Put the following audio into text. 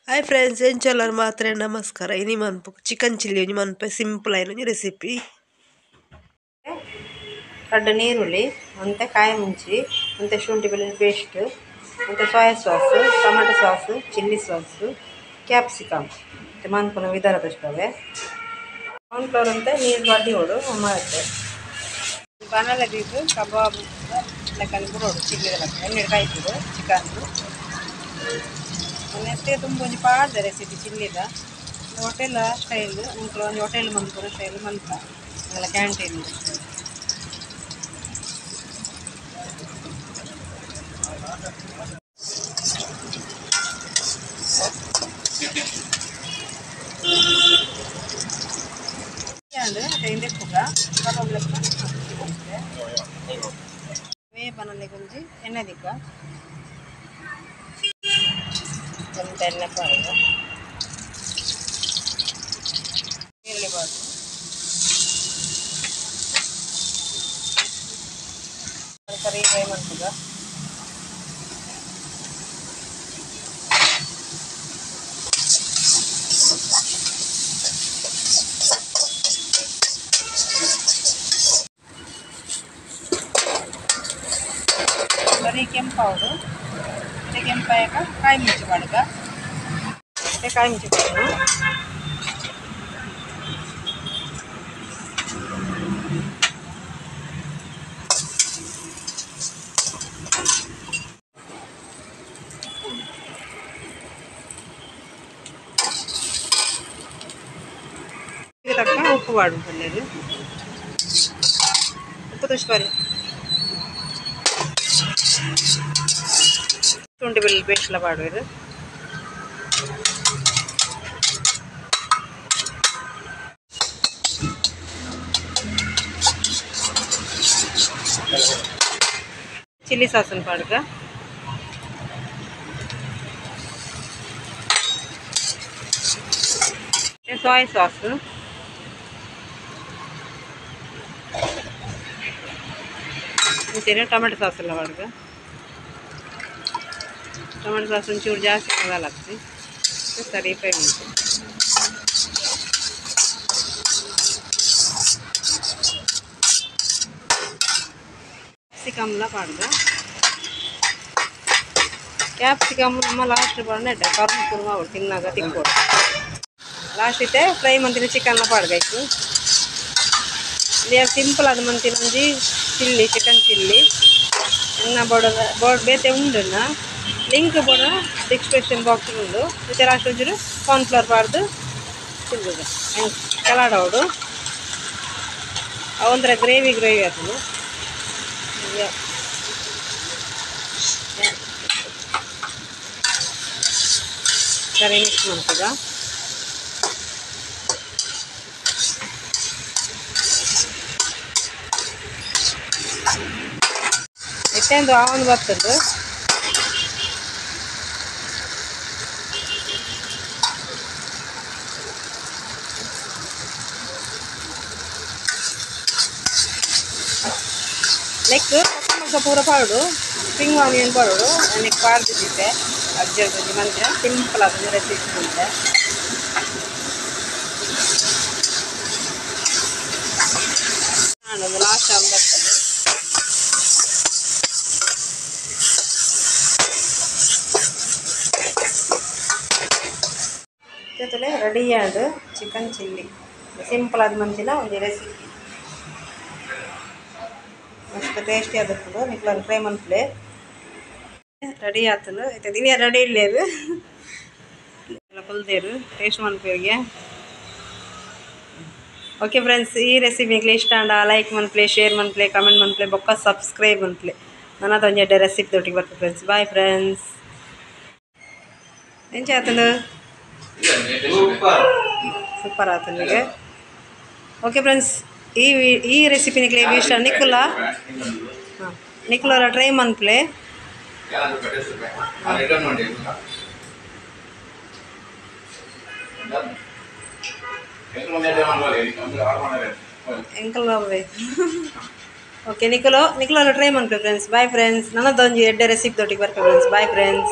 Hi friends, ಎಂಚಲರ್ ಮಾತ್ರ ನಮಸ್ಕಾರ. ಇನಿ ಮನ್ಪು ಚಿಕನ್ ಚಿಲ್ಲಿ ಒಂಜಿ ಮನ್ಪೆ ಸಿಂಪಲ್ ಆಯಿನ ಒಂಜಿ ರೆಸಿಪಿ. ರಡ್ಡ್ ನೀರುಳ್ಳಿ, ಒಂತೆ ಕಾಯಿ ಮುಂಚಿ, ಒಂತೆ ಶುಂಠಿ ಬೆಳ್ಳುಳ್ಳಿ ಪೇಸ್ಟ್, ಒಂತೆ soya sauce, tomato sauce, chilli sauce, capsicum. ಮತ್ತೆ ಮನ್ಪುನ ವಿಧಾನ ತೋಜ್ಪಾವೆ. ಕಾರ್ನ್ಫ್ಲವರ್ ಅಂತ ನೀರು ಬಡ್ಡಿ ಓಡು ಮತ್ತೆ ಬಾಣಲೆ ದೀದು ಕಬಾಬ್ ಲೆಕ್ಕನೆ ಬುಡೋಡು ಚಿಲ್ಲಿ ಲೆಕ್ಕ ಎಣ್ಣೆ ಕಾಯ್ತದೆ ಚಿಕನ್. ನೆತ್ತೆ ತುಂಬ ಒಂಜಿ ಪಾಡ್ದ ರೆಸಿಪಿ ಚಿಲ್ಲಿದ ಹೋಟೆಲ್ ಸ್ಟೈಲ್, ಎಂಕುಲು ಒಂಜಿ ಹೋಟೆಲ್ ಮನ್ಪುನ ಸ್ಟೈಲ್ ಮನ್ಪ ಅಂಗಲ ಕ್ಯಾಂಟೀನ್ ಸ್ಟೈಲ್. ಕಬಾಬ್ ಲೆಕ್ಕ ವೇ ಬನಲೆ ಒಂಜಿ ಎಣ್ಣೆ ದಿಕ್ಕ ಒಂತೆ ಎಣ್ಣೆ ಪಾಡುವ ಈರುಳ್ಳಿ ಪಾಡು ಸರಿ ಫ್ರೈ ಮಾಡ್ತದ. ಬರೀ ಕೆಂಪಾವಡು ಮತ್ತೆ ಕೆಂಪಾಯಕ ಕಾಯಿ ಮುಂಚಿ ಪಾಡುಗ ಮತ್ತೆ ಕಾಯಿ ಮುಂಚಿ ಪಾಡು ತಕ್ಕ ಉಪ್ಪು ಪಾಡು ಪಲ್ಲೇರು ಉಪ್ಪು ತುಷ್ಪಾರಿ ಶುಂಠಿ ಬೆಳ್ಳುಳ್ಳಿ ಪೇಸ್ಟ್ ಪಾಡುವುದು. ಚಿಲ್ಲಿ ಸಾಸನ್ನು ಪಾಡುಗ. ಸೋಯಾ ಸಾಸ್ ಟೊಮೆಟೊ ಸಾಸ್ ಎಲ್ಲ ಪಾಡುಗ. ಟೊಮೆಟೊ ಸಾಸ್ ಒಂಚೂರು ಜಾಸ್ತಿ ಮಸಾಲ ಹಾಕ್ತಿ ಸರಿ ಫ್ರೈ ಮಾಡ್ತೀವಿ. ಕ್ಯಾಪ್ಸಿಕಮ್ಲ ಪಾಡುಗ. ಕ್ಯಾಪ್ಸಿಕಮ್ ನಮ್ಮ ಲಾಸ್ಟ್ ಪಾಡನೆ ಕರ್ಮ ಕುರ್ಮ ತಿನ್ನಾಗ ತಿಕ್ಕೋಡು ಲಾಸ್ಟ್ ಇತ್ತೆ ಫ್ರೈ ಮಂತಿನ ಚಿಕನ್ಲ ಪಾಡ್ಗಾಯ್ತು. ಸಿಂಪಲ್ ಅದು ಮಂತಿನ ಒಂಜಿ ಚಿಲ್ಲಿ ಚಿಕನ್ ಚಿಲ್ಲಿ ಎನ್ನ ಬೋಡ ಬೋರ್ಡ್ ಬೇತೆ ಉಂಡುನ ಲಿಂಕ್ ಬೋಡ ಡಿಸ್ಕ್ರಿಪ್ಷನ್ ಬಾಕ್ಸ್ ಉಂಡು. ಮತ್ತೆ ಲಾಸ್ಟ್ ಒಂಚೂರು ಕಾರ್ನ್ಫ್ಲವರ್ ಪಾಡ್ದು ತಿಂದು ಕಲಾಡೋಡು ಒಂಥರ ಗ್ರೇವಿ ಗ್ರೇವಿ ಆಗ್ತದೆ. ಸರಿ ಮಿಕ್ಸ್ ಮಾಡ್ತದ. ಎಟ್ಟೆಂದು ಆವೊಂದು ಬರ್ತದೆ. ನೆಕ್ ಪಕ್ಕ ಪೂರ ಪಾಡು ಸ್ಪ್ರಿಂಗ್ ಆನಿಯನ್ ಪಾಡು ನೆಕ್ ಪಾಡ್ದಿದ್ದೆ ಅಜ್ಜಿ ಮಂತ್ರ ಸಿಂಪಲ್ ಆದ ರೆಸಿಪಿ ಉಂಟೆ. ಲಾಸ್ಟ್ ಟೈಮ್ ಬರ್ತದೆ. ಜೊತೆಲೆ ರೆಡಿ ಆದ ಚಿಕನ್ ಚಿಲ್ಲಿ ಸಿಂಪಲ್ ಆದ ಮಂಚಿನ ಒಂದು ರೆಸಿಪಿ. ಮಸ್ತ್ ಟೇಸ್ಟಿ ಆದಪ್ಪುಂಡು. ನಿಕ್ಲನ್ ಟ್ರೈ ಮನ್ಪುಲೆ. ರೆಡಿ ಆತುಂಡು. ಇತ್ತೆ ದಿನ ರೆಡಿ ಇಲ್ಲೇರು ಕುಲ್ದೇರು ಟೇಸ್ಟ್ ಮನ್ಪುವೆರ್ಗೆ. ಓಕೆ ಫ್ರೆಂಡ್ಸ್, ಈ ರೆಸಿಪಿ ನಿಕ್ಲೆ ಇಷ್ಟ ಆಂಡ ಲೈಕ್ ಮನ್ಪುಲೆ, ಶೇರ್ ಮನ್ಪುಲೆ, ಕಮೆಂಟ್ ಮನ್ಪುಲೆ, ಬೊಕ್ಕ ಸಬ್ಸ್ಕ್ರೈಬ್ ಮನ್ಪುಲೆ. ನನದ ಒಂಜಿ ಎಡ್ಡೆ ರೆಸಿಪಿ ದೊಟ್ಟಿಗೆ ಬರ್ಪೆ ಫ್ರೆಂಡ್ಸ್. Bye friends. ಎಂಚ ಆತುಂಡು? ಸೂಪರ್ ಆತುಂಡು. ಓಕೆ ಫ್ರೆಂಡ್ಸ್, ಈ ಈ ರೆಸಿಪಿ ನಿಕ್ಲೆ ಇಷ್ಟ ನಿಕ್ಕುಲ ನಿಕ್ಕುಲ ಟ್ರೈ ಮನ್ಪುಲೆ. ಎಂಕಲ್ ಓಕೆ ನಿಕ್ಕುಲು ನಿಕ್ಕುಲ ಟ್ರೈ ಮನ್ಪುಲೆ ಫ್ರೆಂಡ್ಸ್. Bye friends. ನನ್ನದೊಂಜಿ ಎಡ್ಡೆ ರೆಸಿಪಿ ದೊಟ್ಟಿಗೆ ಬರ್ಪೆ ಫ್ರೆಂಡ್ಸ್. Bye friends.